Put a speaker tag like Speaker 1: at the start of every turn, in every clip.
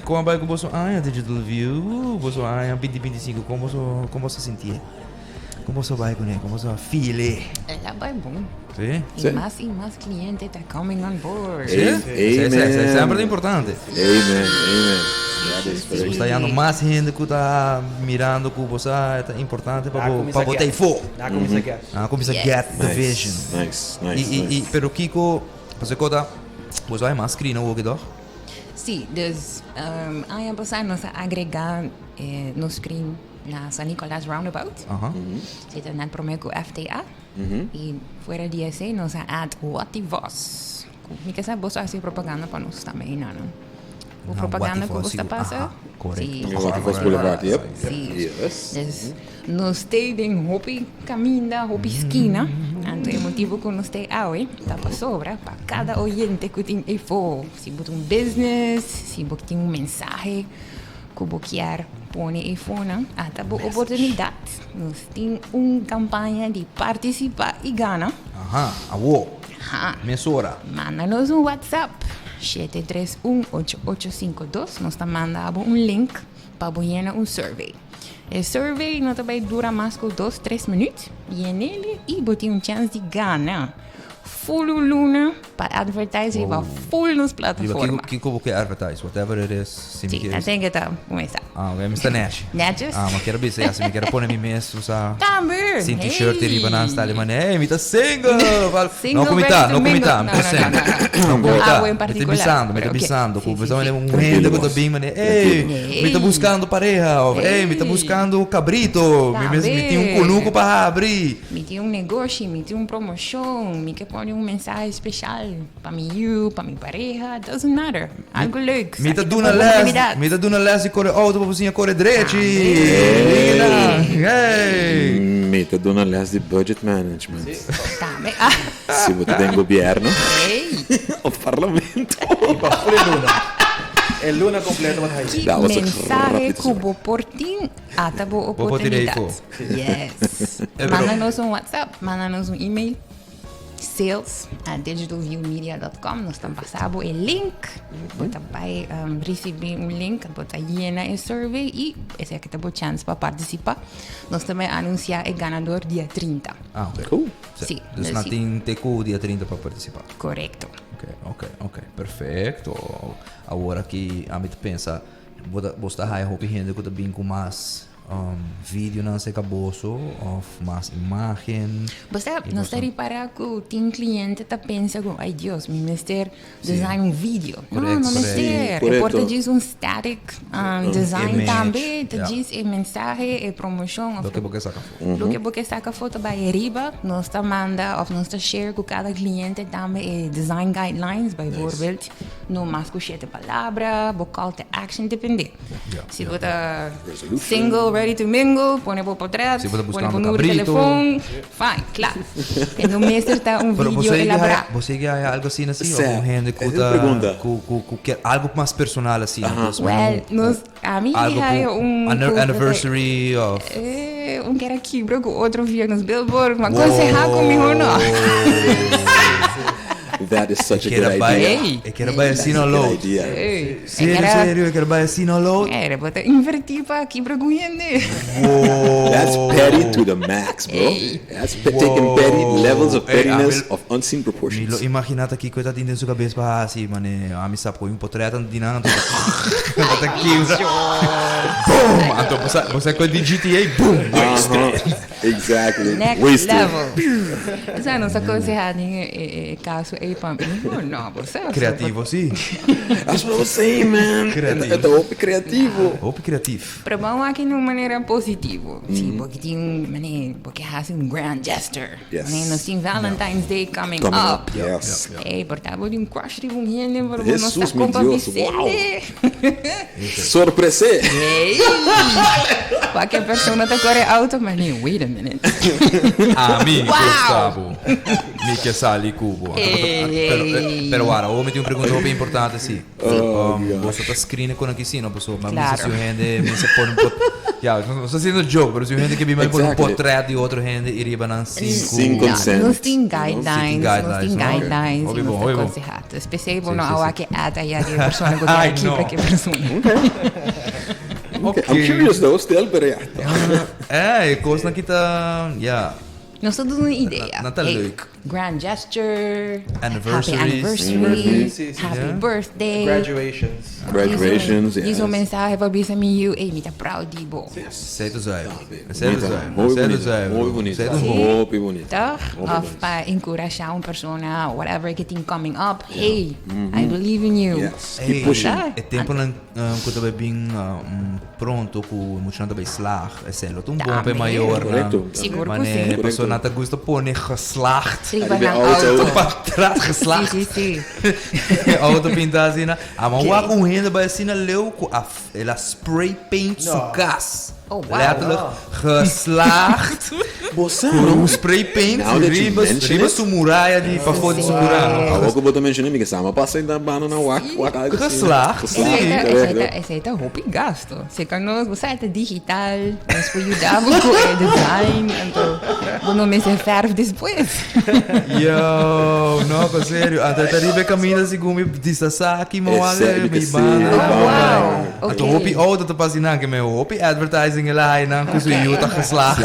Speaker 1: Kon a bai ku boso aña Digital View? Boso aña 2025 kon boso kon boso sintié? Kon boso bai kuné? Kon boso a feel e?
Speaker 2: El a bai bon.
Speaker 1: Sí?
Speaker 2: I mas i mas cliente ta coming on board.
Speaker 1: Sí?
Speaker 3: Amen.
Speaker 1: Esei semper ta importante.
Speaker 3: Amen, amen. That is
Speaker 1: Si
Speaker 3: very
Speaker 1: bo sta yando mas hende ku ta mirando ku bo sa e ta importante pa bo pa bo ta efo.
Speaker 4: Nan a kuminsá get.
Speaker 1: Nan a kuminsá get the vision.
Speaker 3: Nice, nice,
Speaker 1: I i
Speaker 3: nice.
Speaker 1: pero kiko Pasobra ku ta boso hay mas screen awoki toch?
Speaker 2: Sí, dus aña pasá nos a agregá nos screen na San Nicolas Roundabout. Si ta net promé ku FTA. I fuera di esei nos a add Watty Vos. Mi ke sa boso a hasi propaganda pa nos tambe einan, no? Bo propaganda ku bo sta pasa?
Speaker 1: Korekto.
Speaker 3: Watty Vos Boulevard, yep.
Speaker 2: Sí. Dus nos stay den hopi kaminda, hopi skina. Anto e motibu ku nos stay awe ta pasobra pa kada oyente ku tin efo. Si bo tin un business, si bo tin un mensahe ku bo kier pone efonan, ata bo oportunidat. Nos tin un kampaña di partisipá i gana.
Speaker 1: Aha, awo. Mesora.
Speaker 2: Manda nos un WhatsApp, 7318852. Nos ta manda abo un link pa bo yena un survey. E survey no ta bai dura mas ku dos, tres minuut. Yen'el i bo tin un chèns di gana full un luna pa advertise riba full nos plataforma.
Speaker 1: Riba kiko bo ke advertise, whatever it is. Si mi
Speaker 2: Sí,
Speaker 1: kier.
Speaker 2: ta ten ke ta kuminsá.
Speaker 1: Ah, ok, mi sta nechi.
Speaker 2: Netjes.
Speaker 1: Ah, ma kier bisa ya, si mi kier pone mi mes, usa.
Speaker 2: Tambe.
Speaker 1: Sin t-shirt y riba nan sta di mane, hey, mi ta single. Val-
Speaker 2: Single
Speaker 1: no ku mi ta,
Speaker 2: ready to
Speaker 1: no ku mi
Speaker 2: mingle.
Speaker 1: ta, mi
Speaker 2: No,
Speaker 1: ta
Speaker 2: no, no,
Speaker 1: single.
Speaker 2: no, no.
Speaker 1: No ku mi
Speaker 2: No
Speaker 1: ta.
Speaker 2: abo en
Speaker 1: Mi ta
Speaker 2: particular,
Speaker 1: bisando, mi ta
Speaker 2: pero ok.
Speaker 1: bisando.
Speaker 2: Sí,
Speaker 1: Ku
Speaker 2: sí,
Speaker 1: bisa mane
Speaker 2: sí.
Speaker 1: un hende ku ta
Speaker 3: Tranquilo,
Speaker 1: bin mane, hey, mi ta
Speaker 2: Hey.
Speaker 1: buscando pareha, of hey, mi ta
Speaker 2: Hey.
Speaker 1: buscando cabrito, mi mes mi tin un
Speaker 2: Tambe.
Speaker 1: cunucu pa habri.
Speaker 2: Mi tin un negoshi, mi tin un promocion, mi ke pone un mensahe special pa mi yu, pa mi pareha, doesn't matter. Algo leuk.
Speaker 1: Mi ta
Speaker 2: Esaki ta
Speaker 1: duna
Speaker 2: bo
Speaker 1: les,
Speaker 2: oportunidad.
Speaker 1: mi ta duna les di kore auto pa bo siña kore drechi.
Speaker 2: Tambe.
Speaker 1: Hey.
Speaker 3: Mi ta duna les di budget management.
Speaker 2: Tambe. Ah.
Speaker 3: Si bo ta den gobierno
Speaker 2: Hey.
Speaker 3: of parlamento.
Speaker 4: I pa full e luna. E luna completo bo ta haci.
Speaker 2: Ki
Speaker 3: That was a
Speaker 2: mensahe
Speaker 3: rápido
Speaker 2: ku bo por tin ata bo
Speaker 1: Bo por tira
Speaker 2: oportunidad.
Speaker 1: ei
Speaker 2: Yes.
Speaker 1: Eh, pero-
Speaker 2: Manda nos un WhatsApp, manda nos un email. Sales at digitalviewmedia.com. Nos ta pasa bo e link. Bo ta bai um, ricibi un link, bo ta yena e survey y esaki ta bo chance pa participa. Nos ta bai anuncia e ganador dia 30.
Speaker 1: Ah, ok.
Speaker 3: Cool.
Speaker 2: Sí,
Speaker 1: Dus
Speaker 2: dus
Speaker 1: na
Speaker 2: sí.
Speaker 1: tin te ku dia 30 pa participa.
Speaker 2: Correcto.
Speaker 1: Ok, ok, ok. Perfecto. Awor aki ami ta pensa, bo ta, bo ta haya hopi hende ku ta bin ku mas Um, videonan serka boso of mas imagen?
Speaker 2: Bo sa, nos ta ripara ku tin cliente ta pensa ku, ay Dios, mi mester design un video. No,
Speaker 1: Correcto,
Speaker 2: no mester.
Speaker 3: Sí,
Speaker 2: E por ta
Speaker 3: correcto.
Speaker 2: djis un static design
Speaker 1: Image,
Speaker 2: tambe, ta
Speaker 1: ja.
Speaker 2: djis e mensahe, e promocion of
Speaker 1: Loke bo ke saka afó.
Speaker 2: Loke bo ke saka afó ta bai ariba, nos ta manda of nos ta share ku kada cliente tambe e design guidelines, bijvoorbeeld, no mas ku shete palabra, bo call to action, depende. Si bo ta single, ready to mingle, pone bo portret,
Speaker 1: Si bo ta
Speaker 2: pone
Speaker 1: buscando
Speaker 2: bo numero di
Speaker 1: cabrito.
Speaker 2: telefon, fine, kla. E no mester ta un
Speaker 1: Pero
Speaker 2: video
Speaker 1: bo segi
Speaker 2: elaborá.
Speaker 1: haya, bo segi haya algo asina si?
Speaker 3: Sa,
Speaker 1: Of un hende ku
Speaker 3: esa es
Speaker 1: ta,
Speaker 3: pregunta.
Speaker 1: ku, ku, ku kier algo mas personal asina. Dus
Speaker 2: Well,
Speaker 1: un-
Speaker 2: nos, ami
Speaker 1: algo
Speaker 2: haya
Speaker 1: ku
Speaker 2: un
Speaker 1: an-
Speaker 2: ku-
Speaker 1: anniversary of
Speaker 2: Eh, un kera kibra ku otro via nos billboard, ma konsehá ku mihor no.
Speaker 3: That is such a
Speaker 1: Kera
Speaker 3: good
Speaker 1: bai,
Speaker 3: idea.
Speaker 1: e kera bai asina
Speaker 3: Good
Speaker 1: load.
Speaker 3: idea.
Speaker 2: Ey, e
Speaker 1: Serio,
Speaker 2: kera-
Speaker 1: serio, e kera bai asina load.
Speaker 2: Eh, bo ta invertí pa kibra ku hende.
Speaker 1: Wow.
Speaker 3: That's petty to the max, bro.
Speaker 2: Ey.
Speaker 3: That's pe taking petty levels of
Speaker 1: Ey, a
Speaker 3: pettiness
Speaker 1: mi-
Speaker 3: of unseen
Speaker 1: Mi lo
Speaker 3: proportions.
Speaker 1: imagina ta kiko e ta tin den su kabes pa hasi, mane ami sa poi un potret anto di nan anto ta kibra. Boom! Anto bo sa bo sa koi di GTA, boom! Wasted.
Speaker 3: Exactly.
Speaker 2: Next
Speaker 3: Wasted.
Speaker 2: level. Sa nos aconsehá den e, e, e caso ei pa mihor no, bo sa.
Speaker 1: Creativo, sí.
Speaker 3: That's what I was saying, man.
Speaker 1: Creativo.
Speaker 3: E ta hopi creativo.
Speaker 1: Hopi creatief.
Speaker 2: Pero ban wak in un manera positivo. Si bo ke tin un, mane, bo ke hasi un grand gesture.
Speaker 3: Yes.
Speaker 2: Mane, nos tin Valentine's Day coming,
Speaker 3: Coming
Speaker 2: up.
Speaker 3: up, yes.
Speaker 2: Ey, por ta bo tin un crush riba un hende, pero bo no sa
Speaker 3: Jesus, mi
Speaker 2: kon pa
Speaker 3: Dios,
Speaker 2: bis'é.
Speaker 3: wow. Sorpresé.
Speaker 2: Hey! Cualquier persona ta corre auto, maar nee, wait a minute. minute.
Speaker 1: Ami
Speaker 2: Wow!
Speaker 1: gusta bo. Mi ke sali ku bo. Pero, pero wara, mi tin un pregunta hopi importante si.
Speaker 3: Oh,
Speaker 1: Boso ta screen con aki si, no? Paso, ma
Speaker 2: Claro.
Speaker 1: si un hende mi se pone un pot... Ja, no sta haciendo joke, pero si un hende ke bi mai pone un portret di otro hende i riba nan sin ku...
Speaker 3: Sin consent.
Speaker 2: Nos tin guidelines, nos tin
Speaker 1: guidelines, no?
Speaker 2: guidelines
Speaker 1: Hopi
Speaker 2: y
Speaker 1: bon,
Speaker 2: nos ta
Speaker 1: hopi bon.
Speaker 2: conseha. Dus p'esei bo
Speaker 1: Sí,
Speaker 2: no
Speaker 1: sí,
Speaker 2: a
Speaker 1: sí.
Speaker 2: wak e ad aya di e persona ku
Speaker 1: Ai,
Speaker 2: ta
Speaker 1: no.
Speaker 2: kibra ki persona.
Speaker 3: Okay. I'm curious though, still, pero ja.
Speaker 1: Eh, kosnan ki ta, ja.
Speaker 2: Nos ta duna un idea.
Speaker 1: Na ta
Speaker 2: Hey,
Speaker 1: leuk.
Speaker 2: Grand gesture,
Speaker 1: Anniversaries.
Speaker 2: happy anniversary,
Speaker 4: Sí, sí.
Speaker 2: happy
Speaker 1: Ja.
Speaker 2: birthday.
Speaker 4: Graduations.
Speaker 3: Graduations,
Speaker 2: Disa
Speaker 3: yes.
Speaker 2: un mensahe pa bisa mi yu, ey, mi ta proud di bo.
Speaker 1: Sei te zuiver. Sei te
Speaker 3: Bonita.
Speaker 1: zuiver.
Speaker 3: Hopi
Speaker 1: Sei te
Speaker 3: bonita.
Speaker 1: zuiver.
Speaker 3: Hopi bonita.
Speaker 1: Sei te bon.
Speaker 3: Hopi bonita.
Speaker 2: Toch?
Speaker 3: Hopi
Speaker 2: Of
Speaker 3: bonita.
Speaker 2: pa enkurashá un persona, whatever que tin coming up. Hey, I believe in you.
Speaker 3: Yes.
Speaker 1: Hey,
Speaker 3: Keep pushing.
Speaker 2: Tá.
Speaker 1: E temponan ku ta bai bin pronto ku muchanan ta bai slaag, esei lo ta un bon pa e
Speaker 2: Tambe.
Speaker 1: mayornan.
Speaker 3: Correcto.
Speaker 2: Sigur ku
Speaker 1: Mane
Speaker 2: si.
Speaker 1: pasobra nan ta gusta pone geslaagd.
Speaker 2: Riba
Speaker 3: Ariba e
Speaker 2: nan
Speaker 3: auto.
Speaker 2: auto.
Speaker 1: Pa tras geslaagd.
Speaker 2: Si, si, si.
Speaker 1: E auto pinta asina. Ama wak un hende bai asina leu ku a el a spray paint su
Speaker 4: No.
Speaker 1: kas.
Speaker 2: Oh, wow.
Speaker 1: Letterlijk geslaagd.
Speaker 3: Bo sa,
Speaker 1: Ku
Speaker 3: no?
Speaker 1: un spray paint
Speaker 3: Now that you
Speaker 1: riba,
Speaker 3: mention
Speaker 1: riba
Speaker 3: it.
Speaker 1: su muraya di pafó di su muraya.
Speaker 3: Awor ku bo ta menshoná mi ke sa, ma pasa inda banda na wak, wak algo asina.
Speaker 1: Geslaagd.
Speaker 3: Geslaagd,
Speaker 2: Esei ta,
Speaker 3: correcto.
Speaker 2: esei ta, esei ta hopi gasto. Seka nos, bo sa e ta digital, nos por yuda bo ku e design, anto bo no mester verf despues.
Speaker 1: Yo, no, pa serio. Anto ta riba e kaminda segun mi disasaki mo
Speaker 3: Esei,
Speaker 1: ale
Speaker 3: mi ke
Speaker 1: mi
Speaker 3: si,
Speaker 1: banda.
Speaker 3: oh,
Speaker 2: wow.
Speaker 1: Anto
Speaker 2: Ok.
Speaker 1: hopi auto ta pasa nan ke me hopi advertising el a hay nan ku su yu ta geslaagd.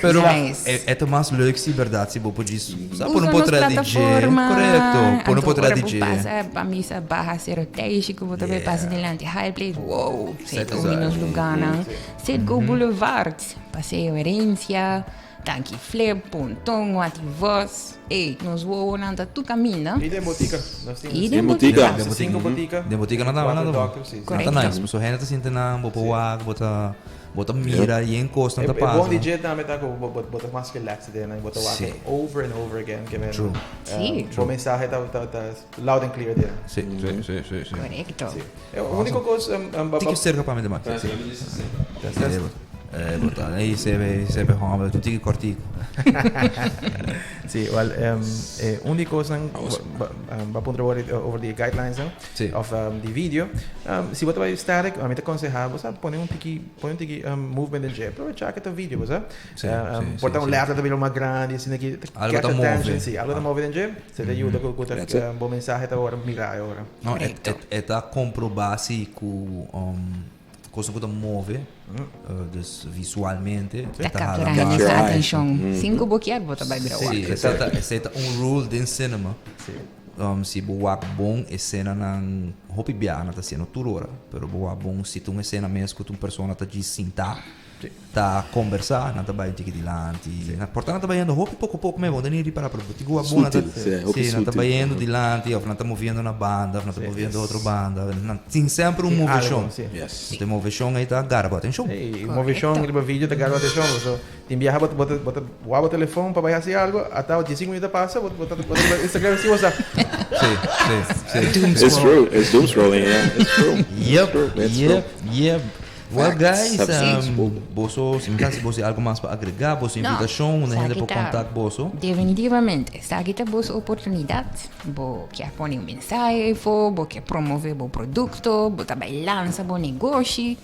Speaker 1: Pero
Speaker 2: Nice.
Speaker 1: e e ta mas leuk si berdad si bo por djis sa
Speaker 2: Usa
Speaker 1: pone un
Speaker 2: nos
Speaker 1: potret di dje.
Speaker 2: plataforma.
Speaker 1: Korekto, pone un
Speaker 2: Anto
Speaker 1: potret
Speaker 2: ora
Speaker 1: di
Speaker 2: bo
Speaker 1: dje.
Speaker 2: pasa pa misa baha Sero Teishi ku bo ta bay pasa dilanti High Place, wow,
Speaker 1: Zet
Speaker 2: zet umi nos lugánan. Citgo Boulevard, Paseo Herencia, Tanki Flip, Ponton, Wati Vos. Ey, nos wowonan ta tur kaminda.
Speaker 4: I den botika. Nos tin
Speaker 2: I
Speaker 3: Den
Speaker 2: den
Speaker 3: botika.
Speaker 2: botika.
Speaker 4: Cinco botika.
Speaker 1: Den botika nan ta
Speaker 4: Cuatro
Speaker 1: nan ta
Speaker 4: doctors, sí, sí.
Speaker 1: Nan ta
Speaker 2: Correcto.
Speaker 1: nice. Pasobra hende ta sinti nan, bo por wak, bo ta bo ta mira yen kosnan
Speaker 4: E
Speaker 1: ta
Speaker 4: e bon
Speaker 1: pasa.
Speaker 4: di dje tambe ta ku bo bo bo ta mas relaxed den bo ta wak
Speaker 1: Sí.
Speaker 4: over and over again ke men
Speaker 1: True.
Speaker 2: Sí.
Speaker 4: bo mensahe ta ta ta loud and clear den.
Speaker 1: Sí, sí, sí, sí, sí.
Speaker 2: Correcto.
Speaker 4: Sí. E único kos
Speaker 1: Tiki serka pa mi de Max. Sí. Eh, bo ta ei sebe sebe hòmber, tu tiki kòrtiku.
Speaker 4: Sí, wel, e un di kosnan bo a puntra over di e guidelines nan,
Speaker 1: Sí.
Speaker 4: of di video. Si bo ta bai static, ami ta konsehá bo sa pone un tiki, pone un tiki movement den dje. Aprovechá ke ta video, bo sa.
Speaker 1: Sí, sí,
Speaker 4: Por ta
Speaker 1: sí,
Speaker 4: un
Speaker 1: sí.
Speaker 4: letter ta bira mas grandi, asina ki ta
Speaker 1: Algo
Speaker 4: catch
Speaker 1: ta move.
Speaker 4: attention, sí, algo ta move den dje. Se ta yuda ku ta
Speaker 3: That's it.
Speaker 4: bo mensahe ta wòrdu mirá e ora.
Speaker 1: No, e
Speaker 2: Correcto.
Speaker 1: e ta komprobá si ku Cosa cu ta move, dus visualmente,
Speaker 2: Ta
Speaker 1: ta hala
Speaker 2: captura
Speaker 1: mas.
Speaker 2: hende
Speaker 3: Catch your
Speaker 2: sa
Speaker 3: eye.
Speaker 2: atencion. Sin cu bo kier bo ta bay bira
Speaker 1: Sí,
Speaker 2: wak.
Speaker 1: esey ta, esey ta un rule den cinema.
Speaker 4: Sí.
Speaker 1: Si bo wak bon escenanan, hopi biaha nan ta haciendo tur ora, pero bo wak bon si ta un escena mes cu ta un persona ta djis sinta, ta conversa, nan ta bay un tiki dilanti. Nan por ta nan ta bayendo hopi poco poco mes, bo no ta ni ripara, pero bo tin cu wak bon nan ta,
Speaker 3: Sutil, sí, hopi
Speaker 1: sí, nan ta
Speaker 3: sutil.
Speaker 1: bayendo dilanti of nan ta moviendo na banda of nan ta moviendo otro banda. Nan tin semper un
Speaker 4: Tin algo,
Speaker 1: moveshon.
Speaker 4: sí.
Speaker 3: Yes.
Speaker 1: E moveshon ei ta gara bo atenshon.
Speaker 4: Ey, moveshon riba video ta gara bo atenshon. So, tin biaha bo bo bo ta wak bo telefon pa bai hasi algo, ata diesinco minuto a pasa, bo bo ta bo ta riba Instagram si bo sa.
Speaker 1: Sí, sí, sí.
Speaker 3: It's true, it's doom scrolling, yeah, it's true.
Speaker 1: Yep,
Speaker 3: It's true, it's
Speaker 1: yep,
Speaker 3: true.
Speaker 1: yep. Well
Speaker 3: Facts
Speaker 1: guys,
Speaker 3: have been spoken.
Speaker 1: boso, si mi sa si boso tin algo mas pa agrega, boso
Speaker 2: No,
Speaker 1: invitashon, unda hende
Speaker 2: esaki
Speaker 1: por
Speaker 2: ta
Speaker 1: contact boso.
Speaker 2: Definitivamente, esaki ta boso oportunidad. Bo kier pone un mensahe eyfo, bo kier promove bo producto, bo ta bay lansa bo negoshi.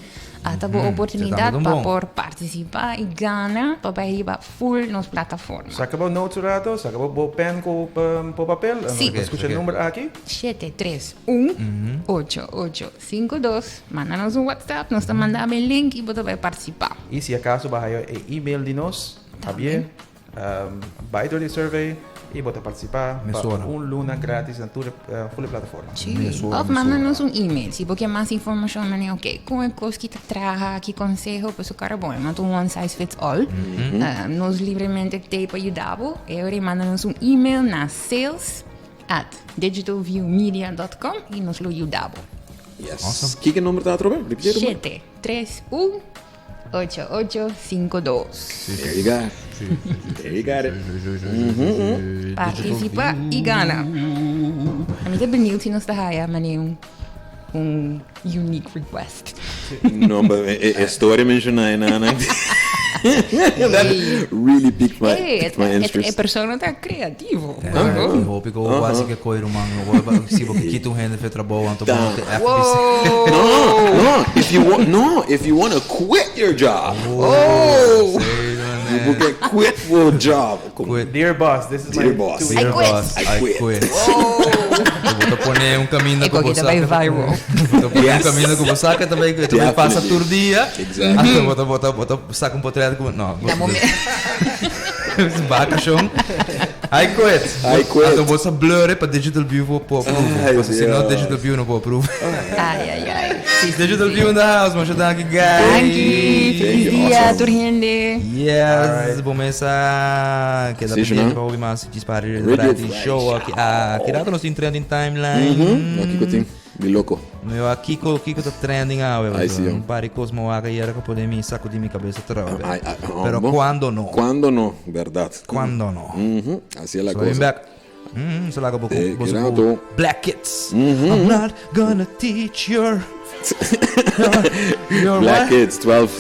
Speaker 2: Ata bo oportunidad
Speaker 1: tambe ta un
Speaker 2: pa
Speaker 1: bon.
Speaker 2: por participa y gana pa bay riba full nos plataforma.
Speaker 4: Saca bo notes un rato, saca bo bo pen cu bo papel,
Speaker 2: Sí.
Speaker 4: nos scucha e number aki.
Speaker 2: 731 8852 Manda nos un WhatsApp, nos ta manda bo e link y bo ta bay participa.
Speaker 4: Y si acaso bo haya e email di nos, Javier, bay door di survey y bo ta participa pa un luna gratis na tur full e plataforma.
Speaker 2: Sí, of manda nos un email si bo kier mas informacion manera ok con e cos ki ta traha, ki conseho, pasobra cara bon e no ta un one size fits all. Nos libremente t'ey pa yuda bo. E ora manda nos un email na sales at digitalviewmedia dot com y nos lo yuda bo.
Speaker 3: Yes.
Speaker 1: Awesome.
Speaker 3: Kiko nomber ta atrobe? Repite atrobe.
Speaker 2: Shete, tres, un, ocho, ocho, cinco, dos.
Speaker 3: There you got it. There you got it.
Speaker 2: Participa y gana. A mi ta benieuwd si nos ta haya mane un, un unique request.
Speaker 3: No, but e, e story menciona na. That really piqued my,
Speaker 2: Hey,
Speaker 3: piqued my interest.
Speaker 2: E persona ta kreativo.
Speaker 1: E hopi ku quasi ke koi ruman. Si bo ke kita un hende fe trabou, anto bo no te echt bisa.
Speaker 3: No, if you want, no, if you want to quit your job.
Speaker 2: Oh!
Speaker 3: You will get quit your job.
Speaker 1: Quit.
Speaker 4: Dear boss, this is
Speaker 3: Dear
Speaker 4: my
Speaker 3: boss.
Speaker 4: 2
Speaker 2: I
Speaker 1: Dear
Speaker 2: quit.
Speaker 1: boss,
Speaker 3: I
Speaker 1: I
Speaker 3: quit.
Speaker 1: quit. Bo ta pone un kaminda
Speaker 2: E
Speaker 1: ku bo
Speaker 2: kokita bai
Speaker 1: sa.
Speaker 2: viral.
Speaker 1: Bo ta pone un
Speaker 3: Yes.
Speaker 1: kaminda ku bo sa ku ta bai pasa
Speaker 3: Definitely.
Speaker 1: tur dia.
Speaker 3: Exactly.
Speaker 1: Anto bo ta saka un portret ku no.
Speaker 2: Na momento.
Speaker 1: Bakashon. I quit.
Speaker 3: I quit.
Speaker 1: Anto bo sa blur pa Digital View por approve.
Speaker 3: Ai,
Speaker 1: Pasobra si no
Speaker 3: Dios.
Speaker 1: Digital View no por approve.
Speaker 2: Ai, ai, ai. Si.
Speaker 1: Digital View in the house. Masha danki, guys.
Speaker 2: Danki.
Speaker 3: Thank
Speaker 2: Felis
Speaker 3: you,
Speaker 2: dia,
Speaker 3: awesome.
Speaker 2: tur hende.
Speaker 1: Yes, bo mesa keda
Speaker 3: Si,
Speaker 1: pendiente
Speaker 3: no?
Speaker 1: pa hopi mas Dispari
Speaker 3: Radio
Speaker 1: Variety
Speaker 3: Flash.
Speaker 1: Show aki. Ah, ki rato nos tin trending timeline?
Speaker 3: Aki ku tin, mi loko.
Speaker 1: No, a Kiko, Kiko ta trending awe.
Speaker 3: Ai, si,
Speaker 1: Un par di kos mi wak ayera ku pone mi sakudí mi kabes atrobe.
Speaker 3: Ai, ai, oh,
Speaker 1: Pero
Speaker 3: bon.
Speaker 1: cuando no?
Speaker 3: Cuando no, bèrdat.
Speaker 1: Cuando no?
Speaker 3: Así es la
Speaker 1: So I'm
Speaker 3: cosa.
Speaker 1: back. So laga bo
Speaker 3: Te
Speaker 1: bo
Speaker 3: kirato.
Speaker 1: Black Kids. I'm not gonna teach your
Speaker 3: Black
Speaker 1: what?
Speaker 3: Kids, 12.